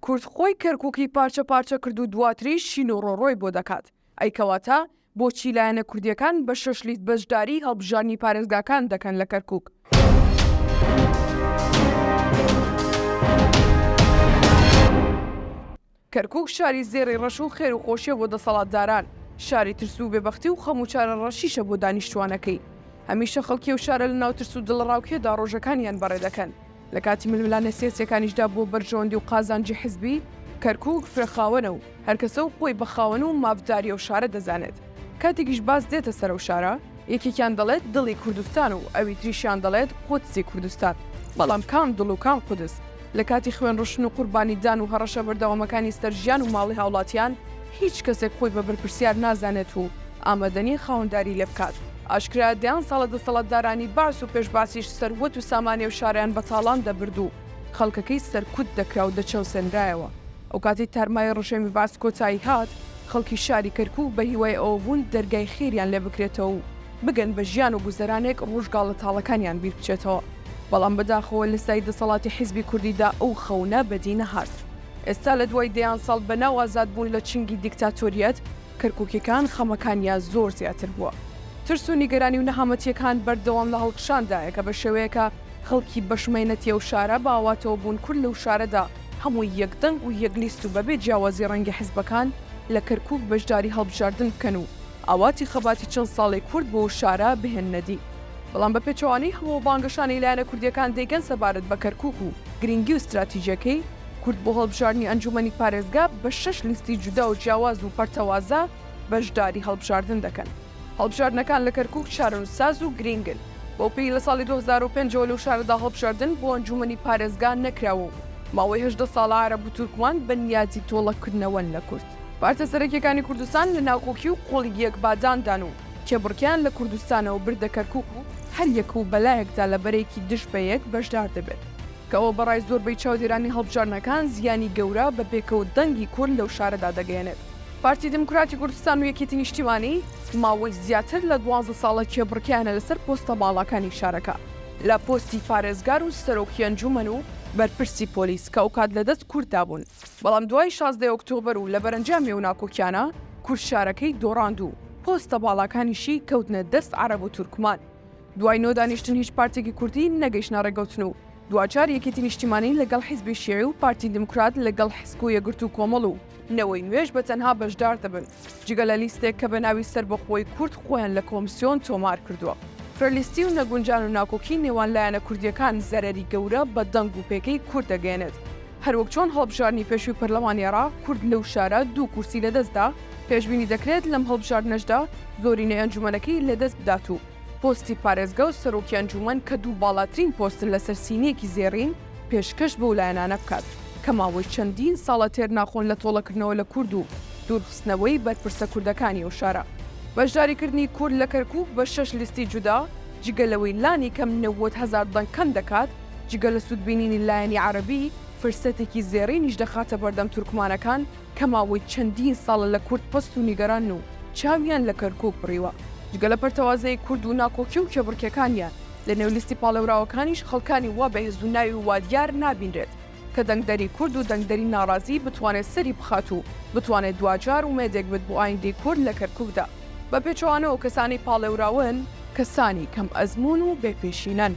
کورد خۆی کەرکوکی پارچە پارچە کرد و دواتریش شین و ڕۆڕۆی بۆ دەکات. ئەی کەواتە بۆچی لایەنە کوردییەکان بە شەش لیست بەشداریی هەڵبژاردنی پارێزگاکان دەکەن لە کەرکوک؟ کەرکوک شاری زێڕی ڕەش و خێر و خۆشیە بۆ دەسەڵاتداران، شاری ترس و بێبەختی و خەم و چارەڕەشیشە بۆ دانیشتوانەکەی. هەمیشە خەڵکی ئەو شارە لە ناو ترس و دڵەڕاوکێدا ڕۆژەکانیان بەڕێ دەکەن. لە کاتی ململانێ سیاسیەکانیشدا بۆ بەرژەوەندی و قازانجی حزبی، کەرکوک فرە خاوەنە و هەرکەسە و خۆی بە خاوەن و مافداری ئەو شارە دەزانێت. کاتێکیش باس دێتە سەر ئەو شارە، یەکێکیان دەڵێت دڵی کوردستان و ئەوی تریشیان دەڵێت قودسی کوردستان. بەڵام کام دڵ و کام قودس؟ لە کاتی خوێن ڕشتن و قوربانی دان و هەڕەشە بەردەوامەکانی سەر ژیان و ماڵی هاوڵاتیان، هیچ کەسێک خۆی بە بەرپرسیار نازانێت و ئامادە نیە خاوەنداری لێ بکات. ئاشکرایە دەیان ساڵە دەسەڵاتدارانی بەعس و پێش بەعسیش سەروەت و سامانی ئەو شارەیان بە تاڵان دەبرد و خەڵکەکەی سەرکوت دەکرا و دەچەوسێنرایەوە. ئەوکاتەی تارمایی ڕژێمی بەعس کۆتایی هات، خەڵکی شاری کەرکوک بە هیوای ئەوە بوون دەرگای خێریان لێ بکرێتەوە و بگەن بە ژیان و گوزەرانێک ڕۆژگاڵە تاڵەکانیان بیر بچێتەوە. بەڵام بەداخەوە لە سای دەسەڵاتی حیزبی کوردیدا ئەو خەونە بەدی نەهات. ئێستا لە دوای دەیان ساڵ بە ناو ئازاد بوون لە چنگی دیکتاتۆریەت، کەرکوکیەکان خەمەکانیان زۆر زیاتر بووە. ترس و نیگەرانی و نەهامەتیەکان بەردەوام لە هەڵکشاندایە کە بە شێوەیەکە خەڵکی بەشمەینەتی ئەو شارە بە ئاواتەوە بوون کورد لەو شارەدا هەمووی یەک دەنگ و یەک لیست و بەبێ جیاوازی ڕەنگی حزبەکان لە کەرکوک بەشداری هەڵبژاردن بکەن و ئاواتی خەباتی چەند ساڵەی کورد بۆ شارە بهێننە دی. بەڵام بە پێچەوانەی هەموو ئەو بانگەشانەی لایەنە کوردییەکان دەیکەن سەبارەت بە کەرکوک و گرنگی و ستراتیجیەکەی، کورد بۆ هەڵبژاردنی ئەنجومەنی پارێزگا بە شەش لیستی جودا و جیاواز و پەرتەوازە بەشداری هەڵبژاردن دەکەن. هەڵبژاردنەکان لە کەرکوک چارەنووسساز و گرینگن، بەوپێی لە ساڵی 2005 ەوە لەو شارەدا هەڵبژاردن بۆ ئەنجومەنی پارێزگا نەکراوە و ماوەی 18 ساڵە عەرەب و تورکمان بە نیازی تۆڵەکردنەوەن لە کورد. پارتە سەرەکیەکانی کوردستان لە ناکۆکی و قۆڵی یەکباداندان و کێبڕکێیان لە کوردستانەوە بردە کەرکوک و هەر یەکە و بەلایەکدا لە بەرەیەکی دژ بە یەک بەشدار دەبێت کە ئەوە بەڕای زۆربەی چاودێرانی هەڵبژاردنەکان زیانی گەورە بە پێکەوە دەنگی کورد لەو شارەدا دەگەیەنێت. پارتی دیموکراتی کوردستان و یەکێتی نیشتیمانی ماوەی زیاتر لە 12 ساڵە کێبڕکێیانە لەسەر پۆستە باڵاکانی شارەکە لە پۆستی پارێزگار و سەرۆکی ئەنجومەن و بەرپرسی پۆلیس کە ئەوکات لەدەست کورددا بوون بەڵام دوای 16 ئۆکتۆبەر و لە بەرەنجامی ئەو ناکۆکیانە کورد شارەکەی دۆڕاند و پۆستە باڵاکانیشی کەوتنە دەست عەرەب و تورکمان. دوای نۆ دانیشتن هیچ پارتێکی کوردی نەگەیشتنە ڕێکەوتن و دواجار یەکێتی نیشتیمانی لەگەڵ حیزبی شیعی و پارتی دیموکرات لەگەڵ حسک و یەکگرتوو کۆمەڵ و نەوەی نوێش بە تەنها بەشدار دەبن جگە لە لیستێک کە بە ناوی سەربەخۆی کورد خۆیان لە کۆمسیۆن تۆمار کردووە. فرەلیستی و نەگونجان و ناکۆکی نێوان لایەنە کوردییەکان زەرەری گەورە بە دەنگ و پێگەی کورد دەگەیەنێت. هەروەک چۆن هەڵبژاردنی پێشووی پەرلەمانی عێراق کورد لەو شارە دوو کورسی لەدەستدا، پێشبینی دەکرێت لەم هەڵبژاردنەشدا زۆرینەی ئەنجومەنەکەی لەدەست بدات و پۆستی پارێزگا و سەرۆکی ئەنجومەن کە دوو باڵاترین پۆستن لەسەر سینییەکی زێڕین پێشکەش بەو لایەنانە بکات کە ماوەی چەندین ساڵە تێر ناخۆن لە تۆڵەکردنەوە لە کورد و دوورخستنەوەی بەرپرسە کوردەکانی ئەو شارە. بەشداریکردنی کورد لە کەرکوک بە شەش لیستی جودا جگە لەوەی لانی کەم 90 هەزار دەنگ کەم دەکات، جگە لە سوودبینینی لایەنی عەرەبی، فرسەتێکی زێڕینیش دەخاتە بەردەم تورکمانەکان کە ماوەی چەندین ساڵە لە کورد پەست و نیگەرانن و چاویان لە کەرکوک بڕیوە. جگە لە پەرتەوازەیی کورد و ناکۆکی و کێبڕکێکانیان، لە نێو لیستی پاڵێوراوەکانیش خەڵکانی وا بەهێز و ناوی وا دیار نابینرێت کە دەنگدەری کورد و دەنگدەری ناڕازی بتوانێت سەری بخات و بتوانێت دواجار ئومێدێک بێت بۆ ئایندەی کورد لە کەرکوکدا. بە پێچەوانەوە کەسانی پاڵێوراون کەسانی کەم ئەزموون و بێ پێشینەن.